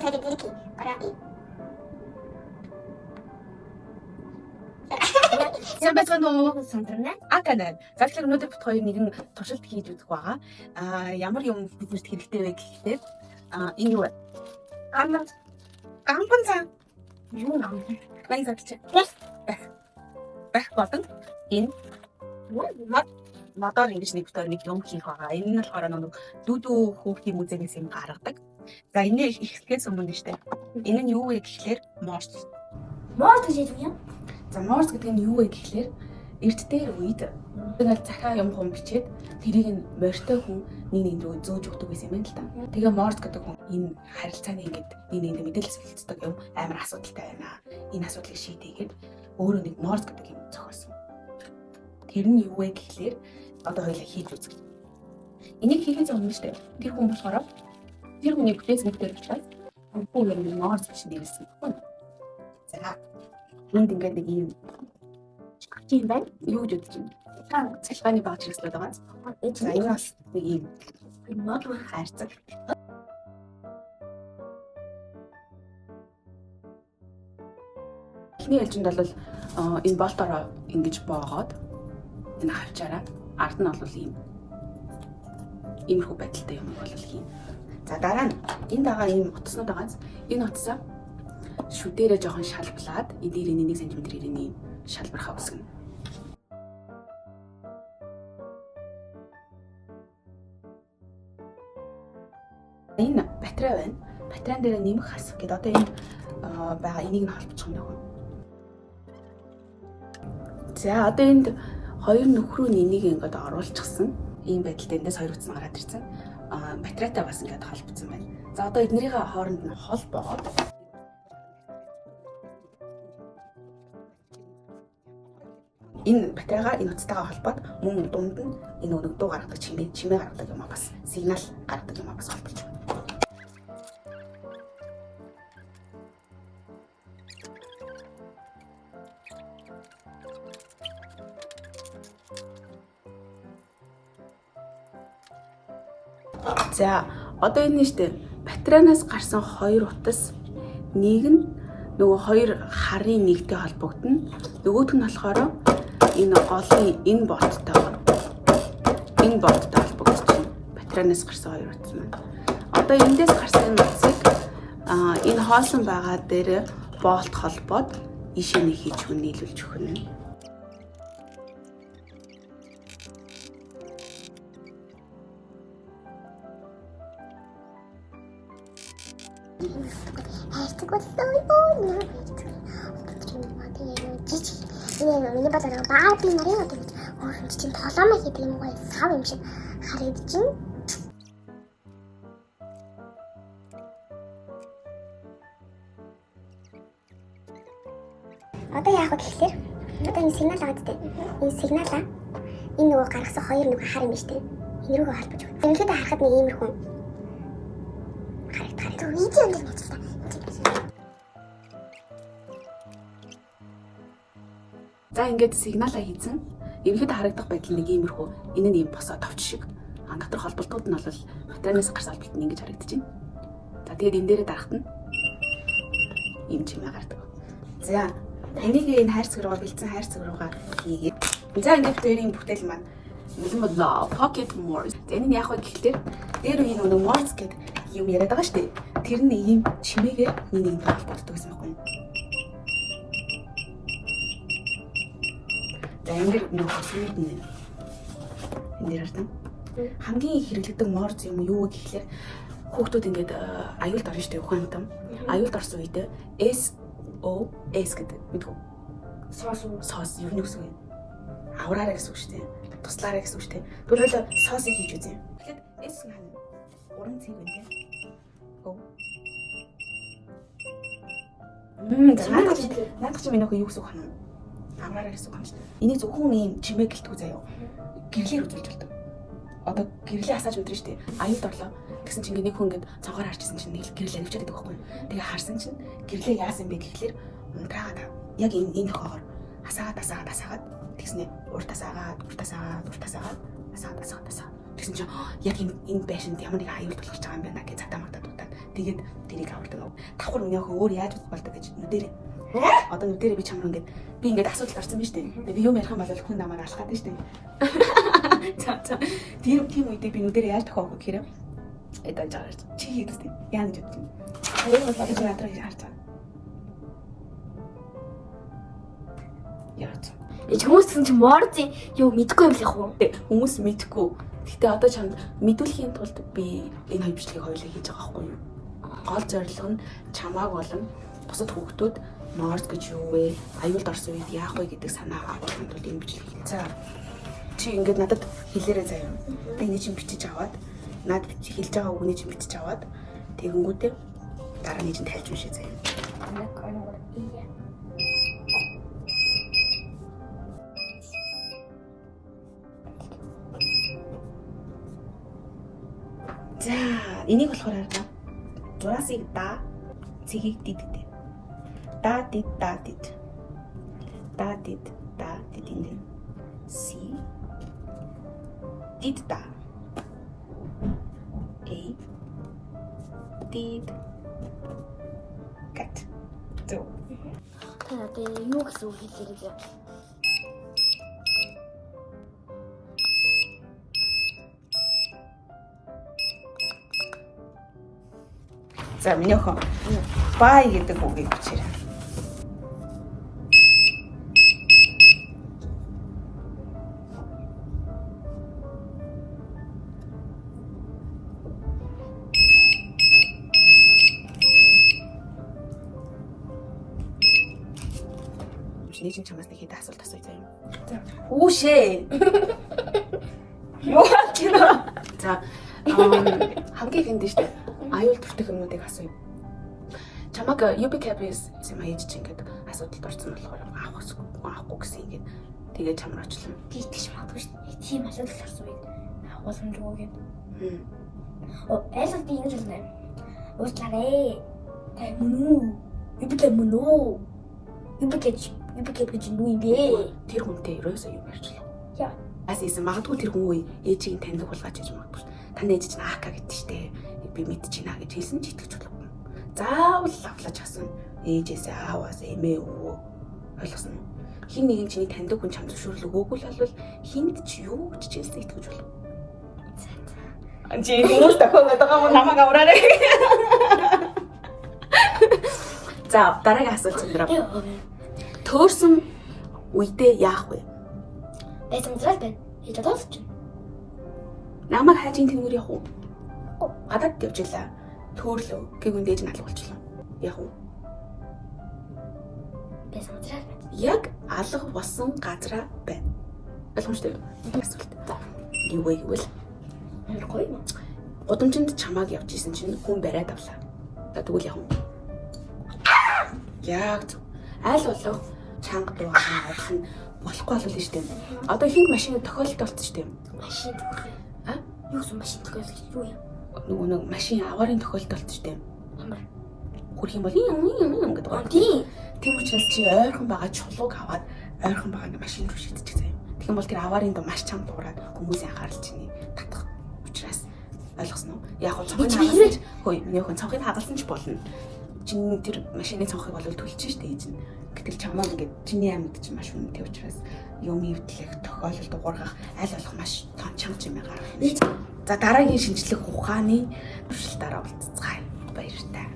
이렇게 가라비. Сайн байцгаана уу? Сонторно. Акана. За, тэгэхээр өнөөдөр бид хоёр нэгэн туршилт хийж үзэх байгаа. Ямар юм биднэрт хэрэгтэй вэ гэхлээр энэ юу вэ? Гамбан. Гамбан цаа. Юу юм? Мань загч. Байх. Байх болон энэ мод модоор ингэж нэг битээр нэг юм хийх байгаа. Энэ нь болохоор нэг дүүдүү хүүхдийн музейгээс юм гаргадаг. За, энэ эхлэхээс өмнө нь штэ. Энэ нь юу вэ гэхлээр морс. 뭐 드시죠? За, морс гэдэг нь юу вэ гэхлээр эрт дээр үед ингээл захиа юм хум бичээд тэрийг нь морьтой хүн нэг нэг рүү зөөж өгдөг байсан юм байна л да. Тэгээ морс гэдэг хүн энэ харилцааны ингээд нэг нэгэндээ мэдээлэл солилцдог юм амар асуудалтай байна. Энэ асуудлыг шийдээгээд өөрөө нэг морс гэдэг юм зохиосон. Тэр нь юу вэ гэхлээр одоо хоёлаа хийж үзэх. Энийг хийхээс өмнө шүү дээ. Тэр хүн болохоор тэр хүний бүтээсэн бүтээр учраас хүн юм морс гэж нэрлэсэн баггүй. За, энд ингээд нэг ийм Тийм байна. юу гэж үзэж байна? Цахилгааны багж хэрэгслээд байгаа. За, энэ бас нэг ийм Мод хайрцаг. Эхний ээлжинд бол энэ болтороо ингэж боогоод энэ хавчаараа ард нь бол ийм иймэрхүү байдалтай юм бол хийн. За, дараа нь энд байгаа ийм утаснууд байгаас энэ утсаа шүдээрээ жоохон шалблаад энэ дээр 1 см ирээний ийм шалбархаа үсгэнэ. Энэ батарей байна. Батарейн дээр нэмэх хасах гэдэг одоо энд байгаа энийг нь холбочих юм байна. За, одоо энд хоёр нөхрөө энийг ингээд оруулчихсан. Ийм байдалтай эндээс хоёр утас нь гараад ирсэн. Батарейтай бас ингээд холбогдсон байна. За, одоо эднэрийнхээ хооронд нь холбоогоод энэ батарейгаа энэ утастайгаа холбоод мөн дунд нь энэ нэг дуу гаргадаг чимээ гаргадаг юм а бас сигнал гаргадаг юм а бас холбож байна. За, одоо энэ нь штэ батарейнаас гарсан хоёр утас нэг нь нөгөө хоёр харын нэгтэй холбогдно. Нөгөөх нь болохоор энэ голын энэ болттой холбогдчихно. Батарейнаас гарсан хоёр утас маань. Одоо эндээс гарсан энэ утсыг энэ хоосон байгаа дээр болт холбоод ийшээ нэг хийж хүн нийлүүлж өгнө. Хайрцаг боллоо юу нэр хайрцаг. Тийм жижиг. Энэ миний бодлоор Барби нарын одоо гэж өөр чинь толоомой хийдэг юм гоё сав юм шиг харагдаж байна. Одоо яах вэ гэхлээр одоо энэ сигнал байгаа гэдэг. Энэ сигналаа энэ нөгөө гаргасан хоёр нөгөө хар юм биш үү? Энэ рүүгээ холбож өгнө. Ерөнхийдөө харахад нэг иймэрхүү харагдах. Зөв видео энэ ажиллаа. За, ингээд сигналаа хийцэн. Ерөнхийдөө харагдах байдал нэг иймэрхүү. Энэ нь ийм босоо товч шиг. Дотор холболтууд нь бол батарейнаас гарсан холболт нь ингэж харагдаж байна. За, тэгээд энэ дээрээ дарахт нь ийм чимээ гардаг. За, энийг энэ хайрцаг руугаа бэлдсэн хайрцаг руугаа хийгээд. За, ингээд дээр ийм бүтээл маань бэлэн боллоо. Pocket Morse. За, энэ нь яах вэ гэхлээр дээр үеийн нөгөө Morse гэдэг юм яриад байгаа шүү дээ. Тэр нь ийм чимээгээр нэг нэгэнтэй холбогддог гэсэн байхгүй юу? За, энэ дэр нөгөө сүмэд нь энэ дээр хартан. Хамгийн их хэрэглэдэг морз юм юу вэ гэхлээр хүүхдүүд ингээд аюулд орно шүү дээ, үхэн амтан. Аюулд орсон үедээ S O S гэдэг мэдгүй. Сос уу? Сос юу нэг гэсэн үг юм? Авраарай гэсэн үг шүү дээ. Туслаарай гэсэн үг шүү дээ. Тэгвэл хоёлоо сосыг хийж үзье. Тэгэхээр S нь уран цэг байна тийм. О. За, наадах чи миний охин юу гэсэн үг хана? Авраарай гэсэн үг юм шүү дээ. Энийг зөвхөн ийм чимээ гэлтгүй заяа. Гэрлээр үзүүлж болдог. Одоо гэрлээ асааж өдрөн шүү дээ. Аюулд орлоо. Тэгсэн чинь ингээ нэг хүн ингээд цонхоор харчихсан чинь нэг гэрэл анивчаад байдаг байхгүй юу? Тэгээ харсан чинь гэрлээ яасан бэ гэхлээр унтраагаад яг энэ тохоогоор асаагаад асаагаад асаагаад тэгснэ урт асаагаад урт асаагаад урт асаагаад асаагаад асаагаад асаагаад тэгсэн чинь яг энэ байшинд ямар нэгэн аюул тулгарч байгаа юм байна гэж цатаа мартаад удаад Тэгээд тэрийг авардаг. Давхар миний охин өөр яаж болдог гэж нүдэрээ. Одоо нүдэрээ би чамраа ингээд би ингээд асуудалд орсон биз дээ. Тэгээ би юм ярих юм бол хүн намайг алах гэдэг шүү дээ. За за. Тэр тийм үедээ би нүдэрээ яаж тохиох вэ гэхээр эдэн жаарч чи хийдэг тийм. Яа гэж бодчих юм. Хоёр бол Би надраа хийж харж байгаа. Яа. Ээж хүмүүс чинь Морзи юу мэдгүй юм л яг уу. Хүмүүс мэдхгүй. Гэтэ одоо чамд мэдүүлэхийн тулд би энэ хоёр бичлэгийг хоёулаа хийж байгаа байхгүй юу? Гол зорилго нь чамааг болон бусад хүүхдүүд Морз гэж юу вэ? Аюулд орсон үед яах вэ гэдэг санаа агуулахын тулд энэ бичлэг хийнэ. За. Чи ингээд надад хэлээрэй заяа. Би энийг чинь бичиж аваад над хэлж байгаа үгний чинь бичиж аваад тэгэнгүүтээ дараа нь чинь тайлж уншия заяа. 1 2 3 4. За, энийг болохоор хараа. Зураасыг да, цэгийг дид гэдэг. Да дид да дид. Да дид да дид энэ. Си. Дид да. А. Дид. Гат. Зөв. Та одоо юу гэсэн үг хэлээрэй заяа. За, миний охин. Бай гэдэг үгийг бичээрэй. Чиний чинь чамаас нэг хэд асуулт асууя заяа. За. Хүүшээ. Юу гинэ? За, хамгийн ихэнд нь штэ аюул төртөх юмнуудыг асууя. Чамаг UB Cabs юм ээж чинь ингээд асуудалд орсон болохоор авах авахгүй гэсэн ингээд тэгээ чамар очлоо. Би итгэж магадгүй шүү дээ. Тийм асуудал орсон үед авах боломжгүй гэдэг. Аль бол би ингэж хэлнэ. Уучлаарай. Та мөн үү? UB Cab мөн үү? UB Cab UB Cab гэж юу юм бэ? Тэр хүнтэй ерөөсөө юм ярьчлаа. Яа. Ас ийсэн магадгүй тэр хүн үе ээжийг таньдаг болгооч гэж магадгүй. Таны ээж чинь АК гэдэг штэ. Би мэдчихэйна гэж хэлсэн ч итгэж болохгүй. Заавал авлаж асууна. Ээжээсээ ааваас эмээ өвөө ойлгосон уу? Хин нэгэн чиний таньдаг хүн чам зөвшөөрөл өгөөгүй л бол хинд ч юу гэж хэлсэн итгэж болохгүй. Чи хүмүүс тохиогоод байгаа юм намайг авраарай. За дараагийн асуулт өндрөө. Төөрсөн үедээ яах вэ? Байсан зэрэг байна. Хийж бодоол чинь. Намайг хайжин тэнгэр явах уу? Гадаад явж илаа. Төөрλөө. Гэгүн дээж нь алга болчлоо. Яах вэ? Байсан зэрэг байна. Яг алга болсон газраа байна. Ойлгомжтой юу? Асуулт. Юу вэ гэвэл Амар гоё юм. гудамжинд чамааг явж исэн чинь хүн бариад авлаа. За тэгвэл яах вэ? Яг зөв. Аль болох чанга дуу авах нь болохгүй бол нь шүү дээ. Одоо ихэнх машины тохиолдолт болсон шүү дээ. Машин тохиол. А? Юу гэсэн машин тохиол гэж юу юм? Нөгөө нэг машин аварын тохиолдолт болсон шүү дээ. Амар. Хүрх юм бол юм юм юм гэдэг Аа байна. тийм. Тийм учраас чи ойрхон байгаа чулууг аваад ойрхон байгаа ингээ машин руу шидчих заяа. Тэгэх юм бол тэр аварын дуу маш чам дуурайд хүмүүсийн анхаарал чиний татах учраас ойлгосон уу? Яг гоо цонхыг хагалсан ч хөөе миний охин цонхыг хагалсан ч болно. Чиний тэр машины цонхыг бол төлчих штэ ээж нь. Гэтэл чамаа ингээд чиний амьд чинь маш үнэтэй учраас юм эвдлэх, тохиолдолд уургах аль болох маш тон чанга чимээ гаргах юм. За дараагийн шинжлэх ухааны туршилтаараа уулзцгаая. Баяртай.